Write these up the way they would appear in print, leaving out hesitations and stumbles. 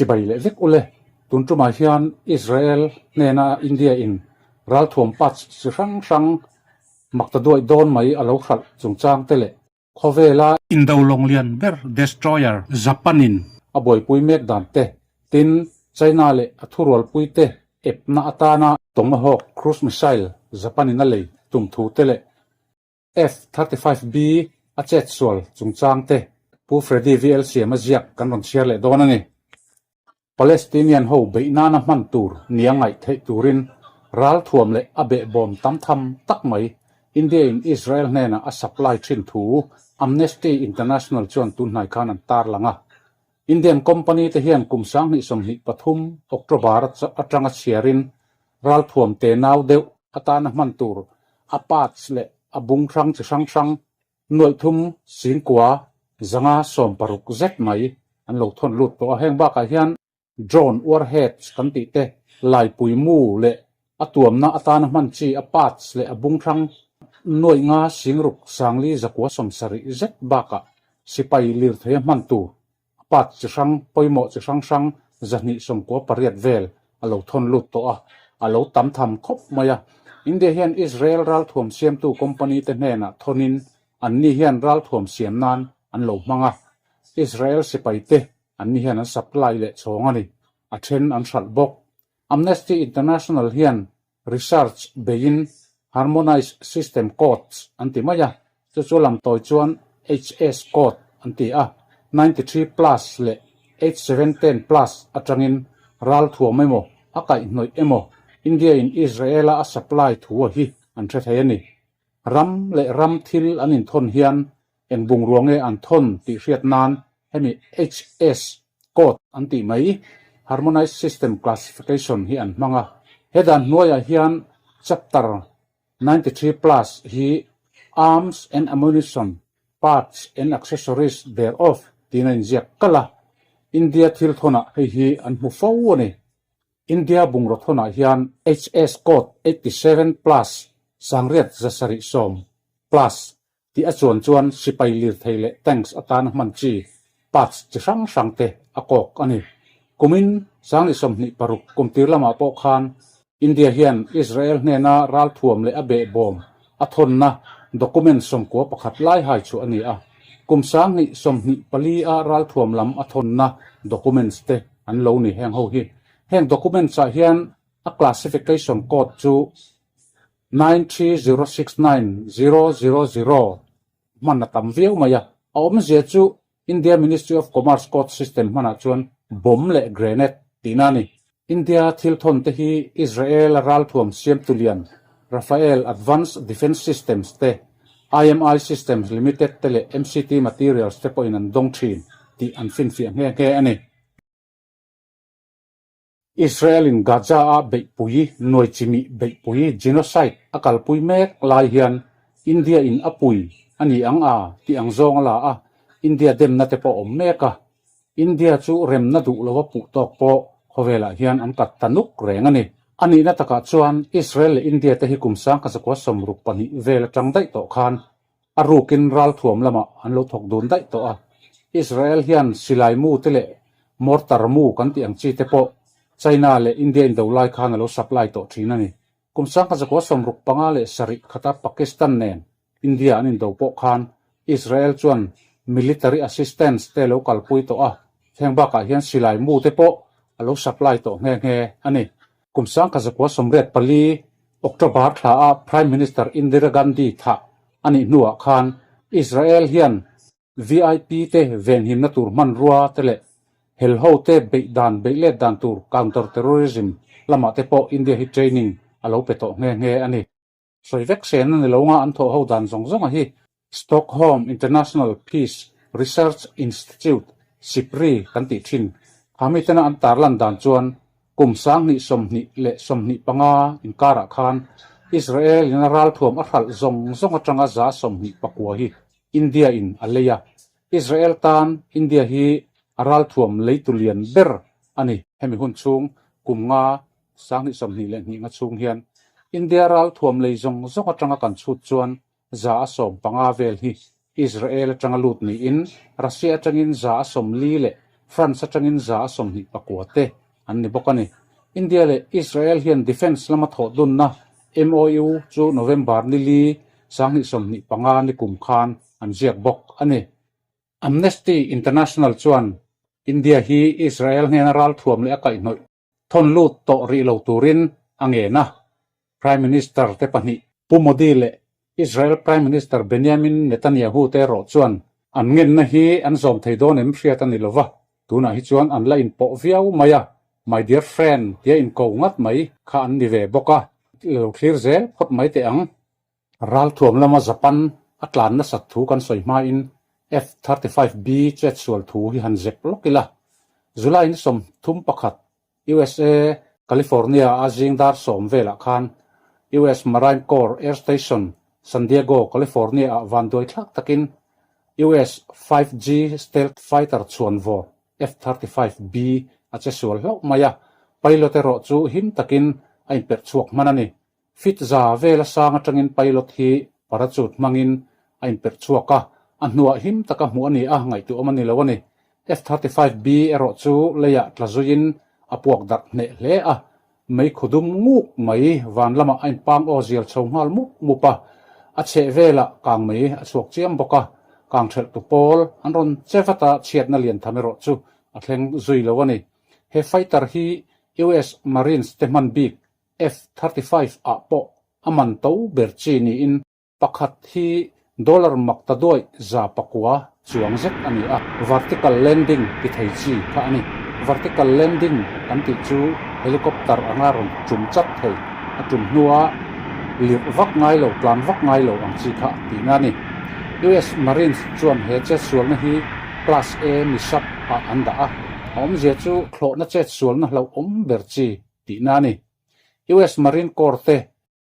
Chibai leh vek ule, tun tumah hian Israel hnena India in ralthuam parts chi hrang hrang makta duaih dawn mai a lo hralh chungchang te leh khawvela Indo lawng lian ber destroyer Japan in a buaipui mek dan te, tin China leh a thurualpui te epna atana Tomahawk cruise missile Japan in a lei tum thu te leh F-35B a chet sual chungchang te Pu Freddy VL Siama ziak kan rawn chhiar leh dawn a ni. Palestinian ho beih nana hman tur nia ngaih theih turin ralthuam leh a behbawm tam tham tak mai India in Israel hnenah a supply thin thu Amnesty International chuan tunhnai khan an tarlang a. Indian company te hian kum 2023 October atanga chhiarin ralthuam tenau deuh atana hman tur a parts leh a bung hrang chi hrang hrang nuaih thum singkua zanga 60 zet mai an lo thawn lut tawh a. Heng bakah hian drone warheads kan tih te, laipui mu leh a tuamna atana hman chi a parts leh a bung hrang nuaih nga singruk sangli zakua 70 zet bakah sipai lirthei a hman tur a parts chi hrang pawimawh chi hrang hrang 298 vel a lo thawn lut tawh a, a lo tam tham khawp mai a. India hian Israel ralthuam siamtu company te hnenah thawnin anni hian ralthuam siam nan an lo hmang a, Israel sipai te anni hian an supply leh chhawng a ni, a then an hralh bawk. Amnesty International hian research beiin Harmonized System Codes an ti mai a, chu chu lamtawi chuan HS code an ti a, 93 plus leh H710 plus atangin ralthuam emaw a kaihhnawih emaw India in Israel-a a supply thu a hi an hre thei a ni. Ram leh ram thil an inthawn hian Eng bungrua nge an thawn tih hriat nan hemi HS code an tih mai, Harmonized System Classification, hi an hmang a. He dan hnuaiah hian Chapter 93 plus hi Arms and Ammunition, Parts and Accessories thereof tiin a inziak kalh a. India thil thawnah hei hi an hmu fo a ni. India bungraw thawnah hian HS code 87 plus sangriat 710 plus Tih a chuan chuan sipai lirthei leh tanks atana hman chi parts chi hrang hrang te a kawk a ni. Kumin 2026 kum tir lamah pawh khan India hian Israel hnena ralthuam leh a behbawm a thawnna document 91 lai hai chhuah a ni a. Kum 2024 a ralthuam lam a thawnna documents te an lo ni heng ho hi. Heng documents ah hian a classification code chu 93069,000 hman a tam viau mai a, a awmzia chu India Ministry of Commerce Code System hmanah chuan bomb leh grenade tihna a ni. India thil thawn te hi Israel a ralthuam siamtu lian Rafael Advanced Defence Systems te, IMI Systems Limited te leh MCT Materials te pawhin an dawng thin tih an finfiah nghe nghe a ni. Israel-in Gaza-a beihpui, nuaichimih beihpui, genocide, a kalpui mek lai hian India-in a pui a ni ang a tih ang zawng a la a, India demna te pawh a awm mek a. India chu remna duh lova puh tawk pawh khawvelah hian an kat ta nuk reng a ni. A nihna takah chuan Israel leh India te hi kum 1962 vel atang daih tawh khan A rukin ralthuam lamah an lo thawk dun daih tawh a. Israel hian silai mu te leh mortar mu kan tih ang chi te pawh China leh India indo lai khan a lo supply tawh thin a ni. Kum 1965 khata Pakistan nen India an indo pawh khan Israel chuan military assistance te lo kalpui tawh a, heng bakah hian silai mu te pawh a lo supply tawh nghe nghe a ni. Kum 1984 October thla a Prime Minister Indira Gandhi thah a nih hnuah khan Israel hian VIP te venhimna tur hmanrua te leh helho te beih dan beih let dan tur counter terrorism lamah te pawh India hi training a lo pe tawh nghe nghe a ni. Sawi vek sen a ni lo nga an thawh ho dan zawng zawng a hi. Stockholm International Peace Research Institute, SIPRI, kan tih thin. Kha mi tena an tarlan dan chuan kum 2025 inkarah khan Israel in a ralthuam a hralh zawng zawng atanga 29% hi India in a lei a. Israel tan India hi a ralthuam leitu lian ber a ni. Hemi hun chhung kum nga 2022 nga chhung hian India ralthuam lei zawng zawng atanga kan chhut chuan 15% vel hi Israel atanga lut niin Russia atangin 44. France atangin 124 te an ni bawk a ni. India leh Israel hian defence lama thawh dunna MOU chu November ni li 2025 ni kum khan an ziak bawk a ni. Amnesty International chuan India hi Israel hnena ralthuam leh a kaihhnawih thawn lut tawh rih lo turin a ngen a. Prime Minister te pahnih Pu Modi leh Israel Prime Minister Benjamin Netanyahu te erawh chuan an ngenna hi an zawm thei dawn em hriat a ni lova, tunah hi chuan an la inpawh viau mai a, my dear friend tia inko ngat mai kha an ni ve bawk a, lo thlir zel phawt mai teh ang. Ralthuam lama Japan a tlan nasat thu kan sawi hmain F-35B chetsual thu hi han zep lawk ila. July ni 31, USA, California a zing dar sawm velah khan US Marine Corps Air Station, San Diego, California ah vanduai thlak takin US 5G stealth fighter chhuanvawr F-35B a chesual hlauh mai a, pilot erawh chu him takin a inperh chhuak hman a ni. Feet za vela sang atangin pilot hi parachute hmangin a inperh chhuak a, a hnuah him taka hmuh a ni a, ngaihtuah awm a ni lo a ni. F-35B erawh chu leiah tla zuiin a puak darh hneh hle a, mei khu dum nguk mai van lamah a inpang aw zial chho nghal mup mup a, a chheh velah kang mei a chhuak chiam bawk a, kang thelh tu pawl an rawn che vat a, chhiatna lian tham erawh chu a thleng zui lo a ni. He fighter hi US Marines te hman bik F-35 ah pawh a man to ber chi niin pakhat hi dollar mak ta duaih 900 chuang zet a ni a, vertical landing ti thei chi kha a ni. Vertical landing kan tih chu helicopter anga rawn tum chat thei, a tum hnua lirh vak ngai lo, tlan vak ngai lo ang chi kha tihna a ni. US Marines chuan he chetsualna hi Class A mishap ah an dah a, a awmzia chu thlawhna chetsualna hlauhawm ber chi tihna a ni. US Marine Corps te,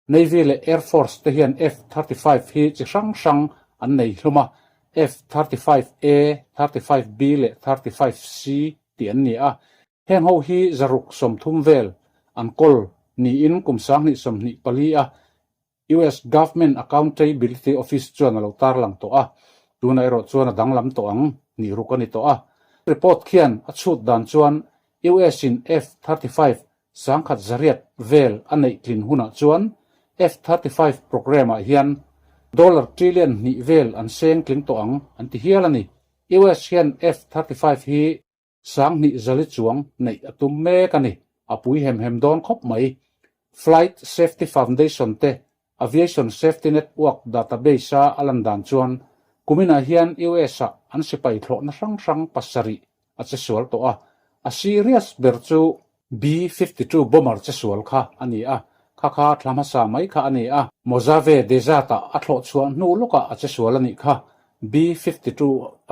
Navy leh Air Force te hian F-35 hi chi hrang hrang an nei hlum a, F-35A, 35B leh 35C tih an ni a. Heng ho hi 630 vel an kawl niin kum 2024 a US Government Accountability Office chuan a lo tarlang tawh a, tunah erawh chuan a danglam tawh ang nih ruk a ni tawh a. Report khian a chhut dan chuan US in F-35 1,100 vel a neih tlin hunah chuan F-35 program ah hian dollar trillion hnih vel an seng tling tawh ang an ti hial a ni. US hian F-35 hi 2000 zali chuang neih a tum mek a ni. A pui hem hem dawn khawp mai. Flight Safety Foundation te Aviation Safety Network database-a a lan dan chuan kuminah hian US-ah an sipai thlawhna hrang hrang pasarih a che sual tawh a. A serious ber chu B-52 bomber che sual kha a ni a, kha kha thla hmasa mai kha a ni a. Mojave Desert-ah a thlawh chhuah hnu lawkah a che sual a nih kha. B-52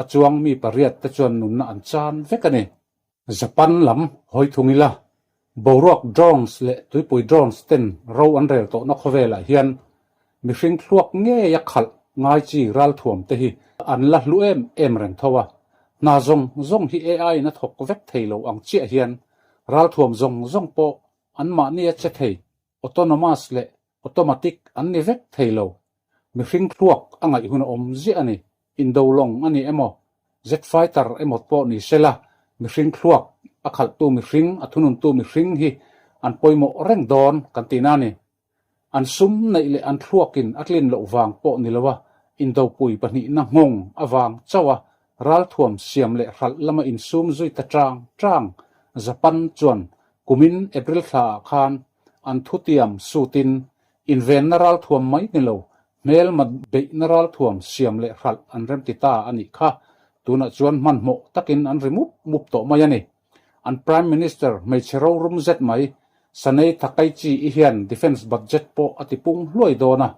a chuang mi pariat te chuan nunna an chan vek a ni. Japan lam hawi thung ila, boruak drones leh tuipui drones ten ro an rel tawhna khawvelah hian mihring thluak ngeia khalh ngai chi ralthuam te hi an la hlu em em reng tho a. Hna zawng zawng hi AI in a thawk vek thei lo ang chiah hian ralthuam zawng zawng pawh anmahni a che thei, autonomous leh automatic an ni vek thei lo. Mihring thluak a ngaih hun a awm ziah a ni. Indo lawng a ni emaw, jet fighter emaw pawh ni sela, mihring thluak a khalhtu mihring, a thununtu mihring hi an pawimawh reng dawn kan tihna a ni. An sum neih leh an thluakin a tlin loh vang pawh ni loa indopui pahnihna nghawng avang chauha ralthuam siam leh hralh lama insum zui ta chang chang Japan chuan kumin April thlaah khan an thutiam sutin invenna ralthuam mai ni lo hmelma beihna ralthuam siam leh hralh an remti ta a nih kha. Tunah chuan hmanhmawh takin an ri mup mup tawh mai a ni. An Prime Minister hmeichhe rorum zet mai, Sanei Takaichi i hian defence budget pawh a ti pung hluai dawn a,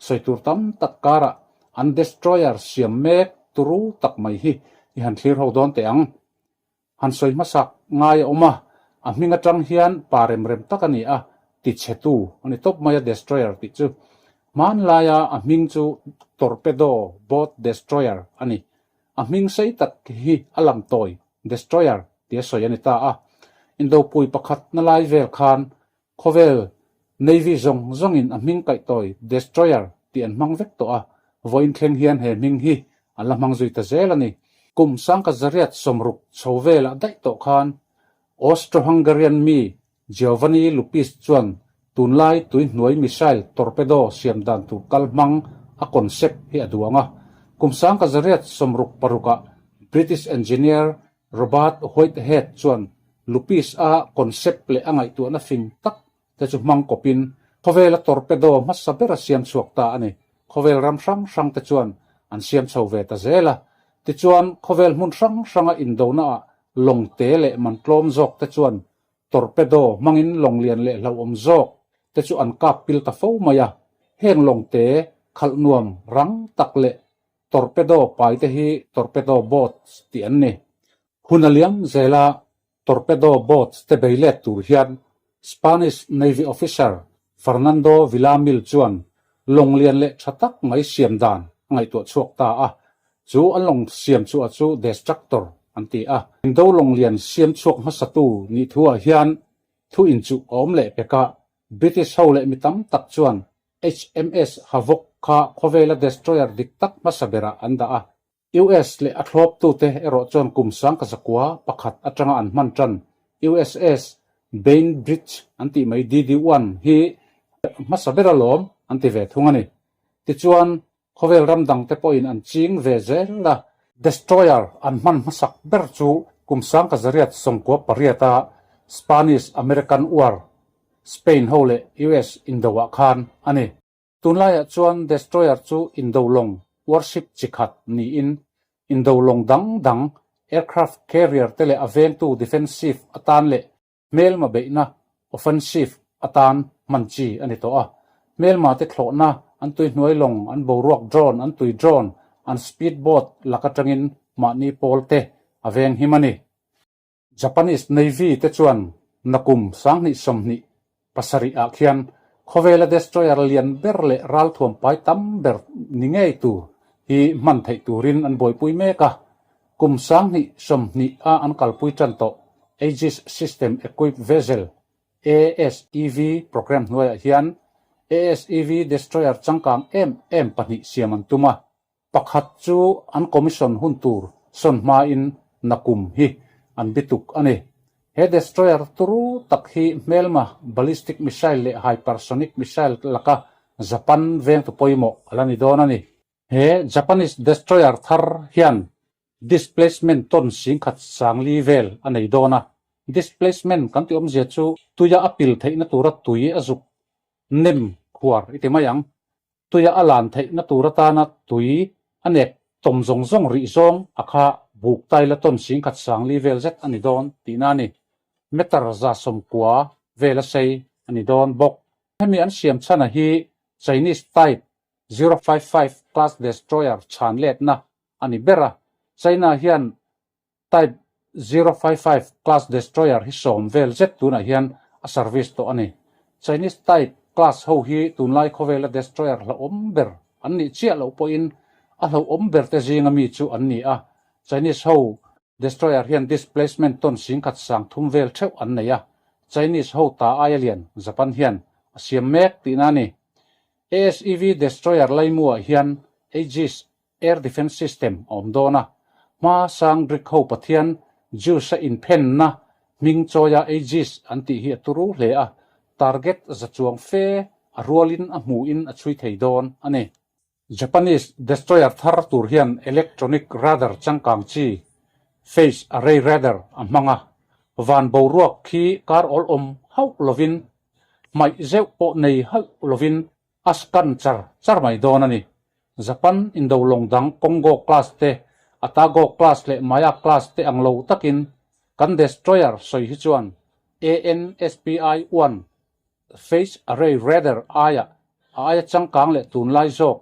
sawi tur tam tak karah an destroyer siam mek turu tak mai hi i han thlir ho dawn teh ang. Han sawi hmasak ngai a awm a, a hming atang hian pa rem rem tak a ni a, ti chhetu a ni tawp mai a destroyer tih chu. Hmanlaia a hming chu torpedo boat destroyer a ni. A hming sei tak hi a lam tawi Destroyer tia sawi a ni ta a. Indopui pakhat na lai vel khan khawvel Navy zawng zawngin a hming kaihtawi Destroyer tih an hmang vek tawh a, vawiin thleng hian he hming hi an la hmang zui ta zel a ni. Kum 1860 chho velah daih tawh khan Austro-Hungarian mi Giovanni Lupis chuan tunlai tuihnuai missile torpedo siam dan tur kal hmang a concept hi a duang a. Kum 1866 ah British engineer Robert Whitehead chuan Lupis a concept leh a ngaihtuahna fing tak te chu hmang kawpin khawvela torpedo hmasa ber a siam chhuak ta a ni. Khawvel ram hrang hrang te chuan an siam chho ve ta zel a. Tichuan, khawvel hmun hrang hranga indonaah lawng te leh man tlawm zawk te chuan torpedo hmangin lawng lian leh hlauhawm zawk te chu an kap pil ta fo mai a. Heng lawng te khalh nuam rang tak leh torpedo pai te hi torpedo boats tih an ni. Hun a liam zela Torpedo boats te bei let tur hian Spanish Navy officer Fernando Villamil chuan lawng lian leh tha tak mai siam dan a ngaihtuah chhuak ta a, chu an lawng siam chhuah chu Destructor an ti a. Indo lawng lian siam chhuak hmasatu nih thuah hian thu inchuh a awm leh pek a, British ho leh mi tam tak chuan HMS Havoc kha khawvela destroyer dik tak hmasa berah an dah a. US leh a thlawptute erawh chuan kum 1901 atanga an hman tan USS Bainbridge an tih mai DD-1 hi hmasa ber alawm an ti ve thung a ni. Tichuan, khawvel ram dangte pawhin an ching ve zel a. Destroyer an hman hmasak ber chu kum 1898 a Spanish-American War, Spain ho leh US indoah khan a ni. Tunlaiah chuan destroyer chu indo lawng, warship, chi khat niin indo lawng dang dang, aircraft carrier te leh a vengtu defensive atan leh hmelma beihna offensive atan hman chi a ni tawh a. Hmelma te thlawhna, an tuihnuai lawng, an boruak drone, an tui drone, an speed boat lak atangin mahni pawl te a veng him a ni. Japanese Navy te chuan nakum 2027 ah khian khawvela destroyer lian ber leh ralthuam pai tam ber ni ngei tur hi hman theih turin an buaipui mek a. Kum 2020 a an kalpui tan tawh Aegis System Equipped Vessel, ASEV, program hnuaiah hian ASEV destroyer changkang em em pahnih siam an tum a. Pakhat chu an commission hun tur sawn hmain nakum hi an bituk a ni. He destroyer turu tak hi hmelma ballistic missile leh hypersonic missile laka Japan vengtu pawimawh a la ni dawn a ni. He Japanese destroyer thar hian displacement ton 10,040 vel a nei dawn a. Displacement kan tih awmzia chu tuia a pil theihna tura tui a zuk nem khuar i ti mai ang. Tuia a lan theihna tur atana tui a nek tawm zawng zawng rih zawng a kha buk taila tawn 10,040 vel zet a ni dawn tihna a ni. Meter 190 vela sei a ni dawn bawk. Hemi an siam chhana hi Chinese Type 055 class destroyer chhan letna a ni ber a. China hian Type 055 class destroyer hi sawm vel zet tunah hian a service tawh a ni. Chinese Type class ho hi tunlai khawvela destroyer hlauhawm ber an nih chiah loh pawhin a hlauhawm ber te zinga mi chu an ni a. Chinese ho destroyer hian displacement ton 10,300 vel theuh an nei a. Chinese ho ta aia lian Japan hian a siam mek tihna a ni. ASEV destroyer laimuah hian Aegis Air Defence System a awm dawn a, hma sang Greek ho pathian Zeus-a inphenna hming chawia Aegis an tih hi a turu hle a, target za chuang fe a rualin a hmuhin a chhui thei dawn a ni. Japanese destroyer thar tur hian electronic radar changkang chi phase array radar a hmang a, van boruak khi kar awl awm hauh lovin hmaih zeuh pawh nei hauh lovin A scan char char mai dawn a ni. Japan indo lawng dang Kongo class te, Atago class leh Maya class te ang lo takin kan destroyer sawi hi chuan ANSPI one phase array radar aia a aia changkang leh tunlai zawk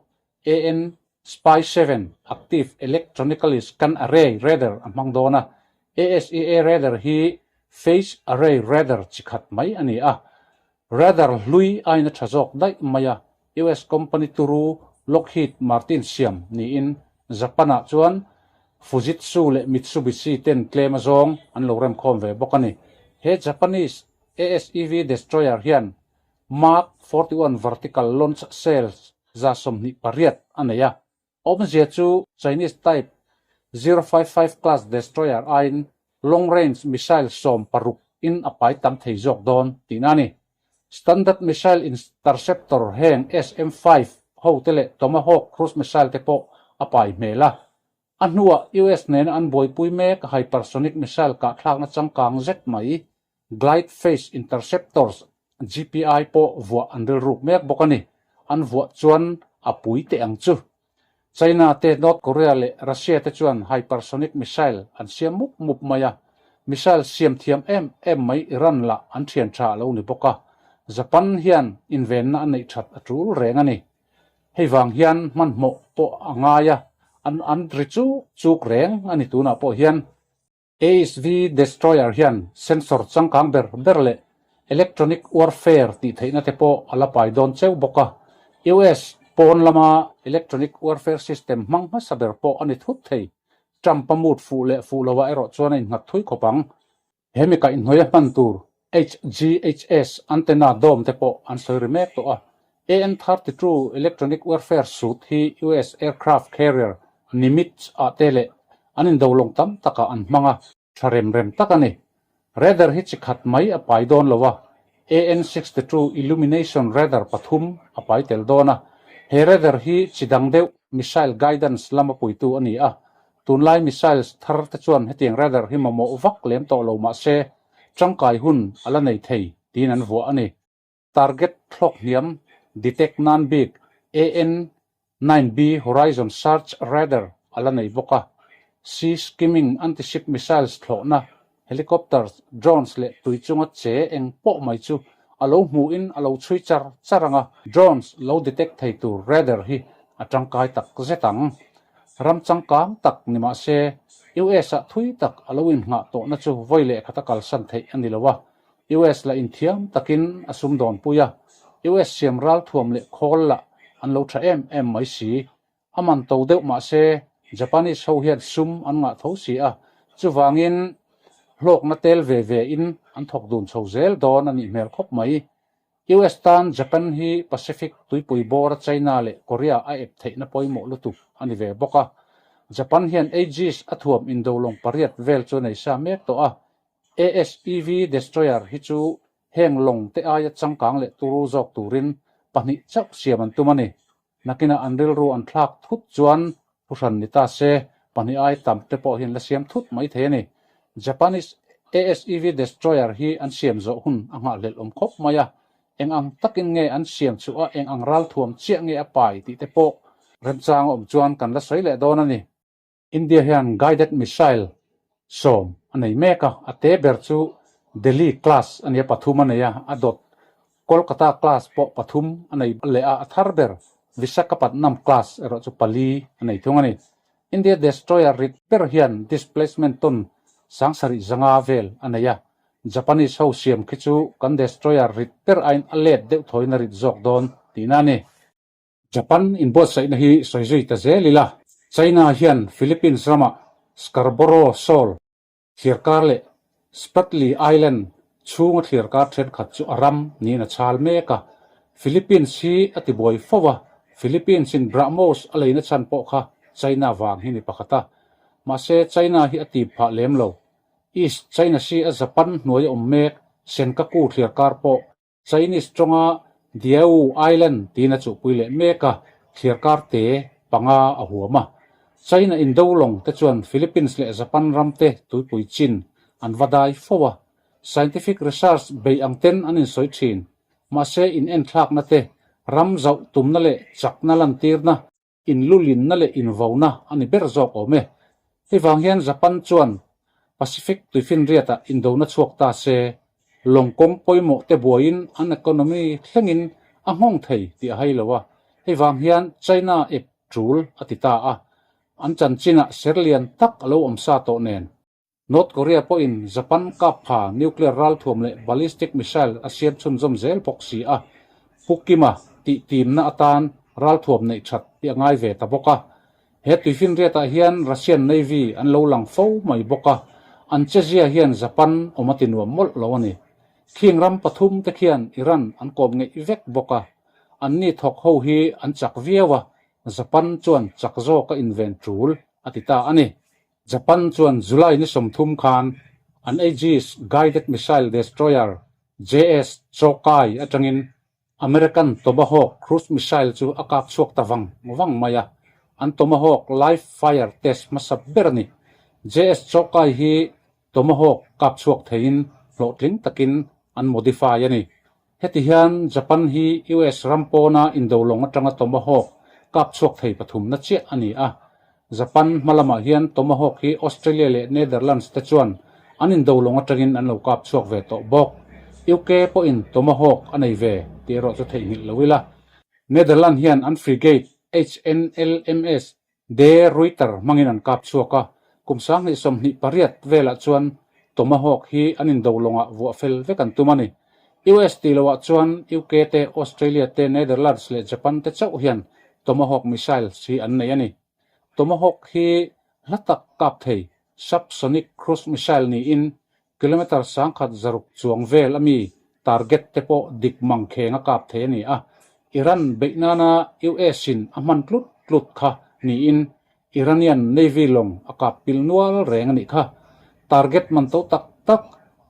AN-SPY seven active electronically scan array radar a hmang dawn a. ASEA radar hi phase array radar chi khat mai a ni a. Radar hlui aina tha zawk daih mai a, US company turu Lockheed Martin siam niin Japan-ah chuan Fujitsu leh Mitsubishi ten tlem azawng an lo remkhawm ve bawk a ni. He Japanese ASEV destroyer hian Mark 41 vertical launch cells 128 a nei a. Awmzia chu Chinese Type 055 class destroyer aiin long range missile 16 in a pai tam thei zawk dawn tihna a ni. Standard missile interceptor heng SM-5 ho te leh Tomahawk cruise missile te pawh a pai hmel a. A hnuah US nena an buaipui mek hypersonic missile kahthlakna changkang zet mai Glide Phase Interceptors, GPI, pawh vuah an rilruk mek bawk a ni. An vuah chuan a pui teh ang chu. China te, North Korea leh Russia te chuan hypersonic missile an siam mup mup mai a. Missile siam thiam em em mai Iran lah an thian tha a lo ni bawk a. Japan hian invenna a neih that a tul reng a ni. Hei vang hian hmanhmawh pawh a ngai a, an an ri chuk chuk reng a ni tunah pawh hian. ASV Destroyer hian sensor changkang ber ber leh electronic warfare tih theihna te pawh a la pai dawn cheu bawk a. US pawn lama electronic warfare system hmang hmasa ber pawh a ni thut thei. Trump-a mood fuh leh fuh loah erawh chuan a innghat thui khawp ang. He mi kaihhnawih a hman tur HGHS antenna dome te pawh an sawi ri mek tawh a. AN-32 electronic warfare suit hi US aircraft carrier Nimitz ah te leh an indo lawng tam takah an hmang a, tha rem rem tak a ni. Radar hi chi khat mai a pai dawn lo a, AN-62 illumination radar pathum a pai tel dawn a. He radar hi chi dang deuh missile guidance lama puitu a ni a, tunlai missiles thar te chuan hetiang radar hi mamawh vak lem tawh lo mah se tangkai hun a la nei thei tiin an vuah a ni. Target thlawk hniam detect nan bik AN-9B Horizon Search Radar a la nei bawk a. Sea skimming anti-ship missiles thlawhna, helicopters, drones leh tui chunga che eng pawh mai chu a lo hmuhin a lo chhui char char ang a, drones lo detect thei tur radar hi a tangkai tak zet ang. Ram changkang tak ni mah se, US-ah thui tak a lo innghah tawhna chu vawi leh khata kalsan theih a ni lo a, US la inthiam takin a sumdawn pui a, US siam ralthuam leh khawl lah an lo tha em em mai si. A man to deuh mah se Japanese ho hian sum an ngah tho si a, chuvangin hlawkna tel ve ve in an thawk dun chho zel dawn a nih hmel khawp mai. US tan Japan hi Pacific tuipui bawra China leh Korea a ep theihna pawimawh lutuk a ni ve bawk a. Japan hian Aegis a thuam indolawng pariat vel chu nei sa mek tawh a, ASEV Destroyer hi chu heng lawng te aia changkang leh turu zawk turin pahnih chauh siam an tum a ni. Nakinah an rilru an thlak thut chuan thuhran ni ta se, pahnih ai tam te pawh hian la siam thut mai thei a ni. Japanese ASEV Destroyer hi an siam zawh hun a nghahhlelh awm khawp mai a, eng ang takin nge an siam chhuah a, eng ang ralthuam chiah nge a pai tih te pawh remchang a awm chuan kan la sawi leh dawn a ni. India hian guided missile 10 a nei mek a, a te ber chu Delhi class a nia pathum a nei a, a dawt Kolkata class pawh pathum a nei leh a, a thar ber Visakhapatnam class erawh chu pali a nei thung a ni. India destroyer rit ber hian displacement ton 7500 vel a nei a, Japanese ho siam khi chu kan destroyer rit ber aiin a let deuh thawiin a rit zawk dawn tihna a ni. Japan inbuatsaihna hi sawi zui ta zel ila, China hian Philippines rama Scarborough Shoal thliarkar leh Spratly Island chhunga thliarkar thenkhat chu a ram niin a chhal mek a. Philippines hi a tibuai fo a, Philippines-in BrahMos a leina chhan pawh kha China vang hi ni pakhat a. Mahse, China hi a tip phah lem lo. East China Sea a Japan hnuai a awm mek Senkaku thliarkar pawh Chinese tawnga Diaoyu Island tiin a chuhpui leh mek a, thliarkar te panga a huam a. China indo lawng te chuan Philippines leh Japan ram te tuipui chin an va dai fo a. Scientific research bei ang ten an insawi thin. Mahse inenthlakna te, ram zauh tumna leh chakna lantirna, inlulinna leh invauna a ni ber zawk awm e. Hei vang hian Japan chuan Pacific tuifinriatah indona chhuak ta se, lawng kawng pawimawh te buaiin an economy thlengin a nghawng thei tih a hai lo a. Hei vang hian China ep tul a ti ta a, an chanchinah ser lian tak a lo awm sa tawh nen. North Korea pawhin Japan kap pha nuclear ralthuam leh ballistic missile a siam chhunzawm zel bawk si a, Pu Kima tih timna atan ralthuam neih that hi a ngai ve ta bawk a. He tuifinriatah hian Russian Navy an lo lang fo mai bawk a, an chezia hian Japan awm a ti nuam mawlh lo a ni. Khing ram pathum te khian Iran an kawm ngeih vek bawk a, anni thawk ho hi an chak viau a, Japan chuan chak zawk a inven tul a ti ta a ni. Japan chuan July ni 30 khan an Aegis guided missile destroyer JS Chokai atangin American Tomahawk cruise missile chu a kap chhuak ta vang vang mai a, an Tomahawk live fire test hmasa ber a ni. JS Chokai hi Tomahawk kap chhuak theiin hlawhtling takin an modify a ni. Heti hian Japan hi US ram pawna indo lawng atanga Tomahawk kap chhuak thei pathumna chiah a ni a. Japan hma lamah hian Tomahawk hi Australia leh Netherlands te chuan an indo lawng atangin an lo kap chhuak ve tawh bawk. UK pawhin Tomahawk a nei ve tih erawh chu theihnghilh lo ila. Netherlands hian an frigate HNLMS De Ruyter hmangin an kap chhuak a, kum 2028 velah chuan Tomahawk hi an indo lawngah vuah fel vek an tum a ni. US tih loah chuan UK te, Australia te, Netherlands leh Japan te chauh hian Tomahawk missiles hi an nei a ni. Tomahawk hi hla tak kap thei subsonic cruise missile niin kilometre 1600 chuang vel ami target te pawh dik mang kheng a kap thei a ni a. Iran beih nana US in a hman tlut tlut kha niin Iranian Navy lawng a kap pil nual reng a nih kha. Target man to tak tak,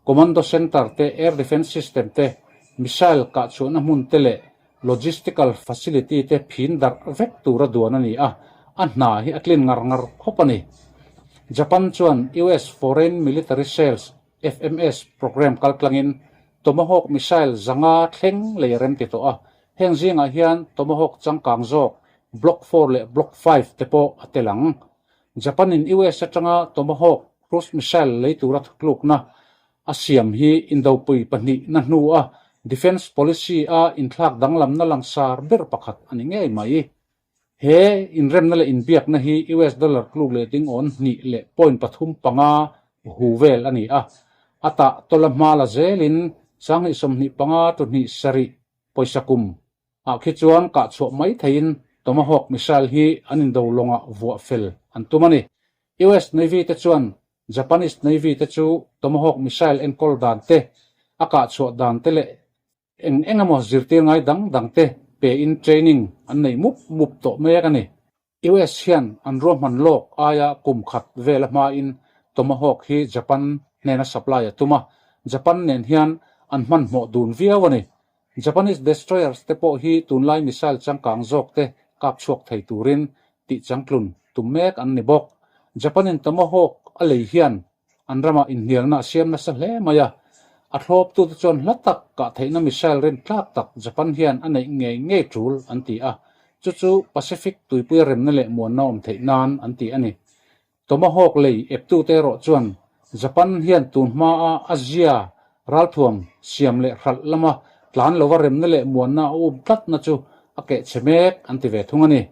commando center te, air defence system te, missile kah chhuahna hmun te leh logistical facility te phin darh vek tura duan a ni a, a hna hi a tlin ngar ngar khawp a ni. Japan chuan US Foreign Military Sales, FMS, program kaltlangin Tomahawk missile 500 thleng lei a remti tawh a, heng zingah hian Tomahawk changkang zawk Block 4 leh Block 5 te pawh a tel ang. Japan-in US atanga Tomahawk cruise missile lei tura thutlukna a siam hi indopui pahnihna hnua defence policy a inthlak danglamna langsar ber pakhat a ni ngei mai. He inremna leh inbiakna hi US dollar tluk leh ding awn hnih leh point pathum panga hu vel a ni a, a tah tawla hma la zelin 2025 to hnih sarih pawisa kum ah khi chuan kah chhuah mai theiin Tomahawk missile hi an indo lawngah vuah fel an tum a ni. US Navy te chuan Japanese Navy te chu Tomahawk missile enkawl dan te, a kah chhuah dan te leh eng eng emaw zirtir ngai dang dang te pe in training an nei mup mup tawh mek a ni. US hian an ruahman lawk aia kum khat vel a hmain Tomahawk hi Japan hnena supply a tum a, Japan nen hian an hmanhmawh dun viau a ni. Japanese destroyers te pawh hi tunlai missile changkang zawk te kap chhuak thei turin tih changtlun tum mek an ni bawk. Japan-in Tomahawk a lei hian an ramah inhnialna a siam nasa hle mai a, a thlawptute chuan hla tak kah theihna missile rin tlak tak Japan hian a neih ngei ngei tul an ti a, chu chu Pacific tuipuia remna leh muanna awm theih nan an ti a ni. Tomahawk lei eptute erawh chuan Japan hian tun hmaa Asia ralthuam siam leh hralh lama tlan lova remna leh muanna a um tlatna chu a kehchhe mek an ti ve thung a ni.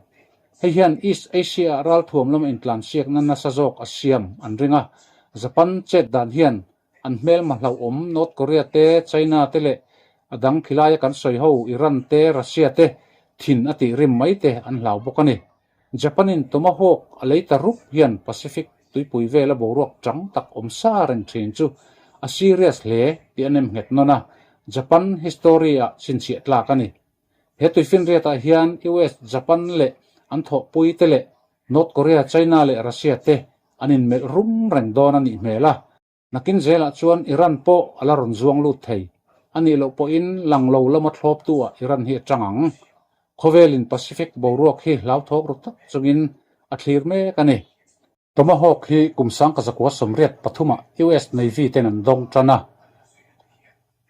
Hei hian East Asia-ah ralthuam lama intlansiakna nasa zawk a siam an ring a, Japan chet dan hian an hmelma hlauhawm North Korea te, China te leh a dang khilaia kan sawi ho Iran te, Russia te thin a tih rim mai te an hlau bawk a ni. Japan-in Tomahawk a lei ta rup hian Pacific tuipui vela boruak chang tak awm sa reng thin chu a serious hle tih a nem nghet nawn a, Japan history-ah chhinchhiah tlak a ni. He tuifinriatah hian US, Japan leh an thawhpui te leh North Korea, China leh Russia te an inmelh rum reng dawn a nih hmel a. Nakin zelah chuan Iran pawh a la rawn zuang lut thei. A nih loh pawhin lang lo lama thlawptu ah Iran hi a tang ang. Khawvelin Pacific boruak hi hlauthawk ru tak chungin a thlir mek a ni. Tomahawk hi kum 1983 ah US Navy ten an dawng tan a.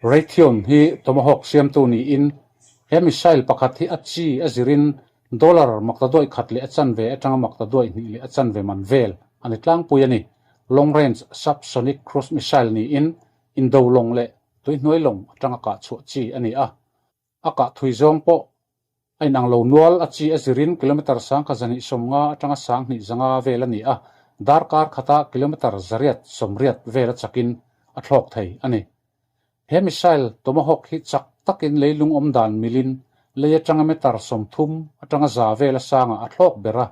Raytheon hi Tomahawk siamtu niin he missile pakhat hi a chi a zirin dollar maktaduaih khat leh a chanve atanga maktaduaih hnih leh a chanve man vel a ni tlangpui a ni. Long range subsonic cruise missile niin indo lawng leh tuihnuai lawng atanga kah chhuah chi a ni a. A kah thui zawng pawh a inang lo nual, a chi a zirin kilometre 1250 atanga 2500 vel a ni a, darkar khata kilometre 880 vel a chakin a thlawk thei a ni. He missile Tomahawk hi chak takin leilung awm dan milin lei atanga metre 30 atanga 100 vel a sangah a thlawk ber a,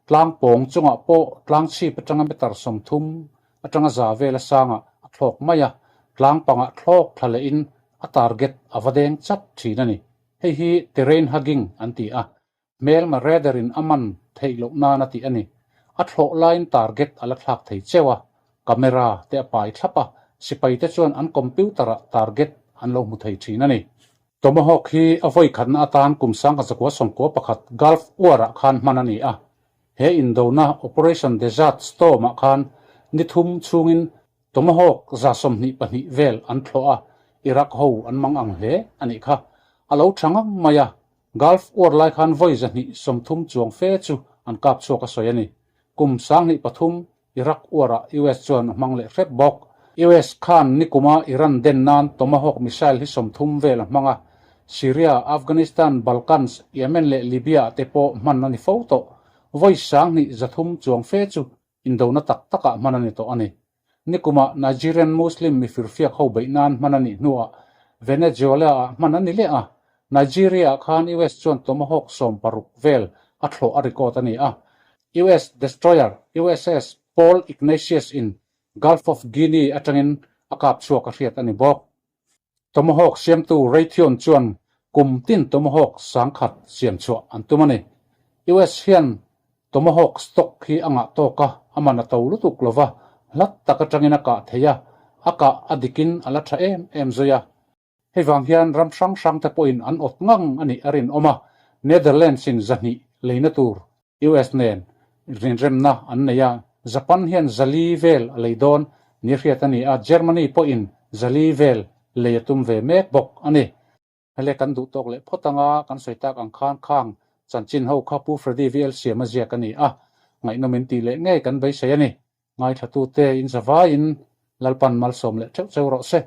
tlang pawng chungah pawh tlang chhip atanga metre 30 atanga 100 vel a sangah a thlawk mai a, tlang pangah thlawk thla lehin a target a va deng chat thin a ni. Hei hi terrain hugging an ti a, hmelma radar in a man theih loh nan a tih a ni. A thlawh laiin target a la thlak thei cheu a, camera te a pai thlap a, sipai te chuan an computer ah target an lo hmu thei thin a ni. Tomahawk hi a vawi khatna atan kum 1991 Gulf War ah khan hman a ni a. He indona Operation Desert Storm ah khan ni thum chhungin Tomahawk 22 vel an thlawh a, Iraq ho an mang ang hle a nih kha. A lo tha ngang mai a, Gulf War lai khan vawi 230 chuang fe chu an kap chhuak a sawi a ni. Kum 2003 Iraq War ah US chuan a hmang leh hrep bawk. US khan nikuma Iran den nan Tomahawk missile hi 30 vel a hmang a, Syria, Afghanistan, Balkans, Yemen leh Libya ah te pawh hman a ni fo tawh. Vawi 2130 chuang fe chu Indona tak takah hman a ni tawh a ni. Nikumah Nigerian Muslim mifirfiak ho beih nan hman a nih hnuah Venezuela-ah hman a ni leh a. Nigeria-ah khan US chuan Tomahawk 60 vel a thlawh a record a ni a. US destroyer USS Paul Ignatius in Gulf of Guinea atangin a kap chhuak a hriat a ni bawk. Tomahawk siamtu Raytheon chuan kum tin Tomahawk 10,000 siam chhuah an tum a ni. US hian Tomahawk stock hi a ngah tawk a, a man a to lutuk lo va, hlat tak atangin a kah thei a, a kah a dikin a la tha em em zui a. Hei vang hian ram hrang hrang te pawhin an awt ngang a nih a rinawm a, Netherlands in 200 leina tur US nen rinremna an nei a, Japan hian 400 vel a lei dawn ni hriat a ni a, Germany pawhin 400 vel lei a tum ve mek bawk a ni. Hele kan duh tawk leh phawt anga kan sawi tak ang khan khang chanchin ho kha Pu Freddy VL Siama ziak a ni a, ngaihnawm in tih leh ngei kan beisei a ni. Ngaithlatute in zavaiin Lalpan malsawm leh theuh cheu rawh se.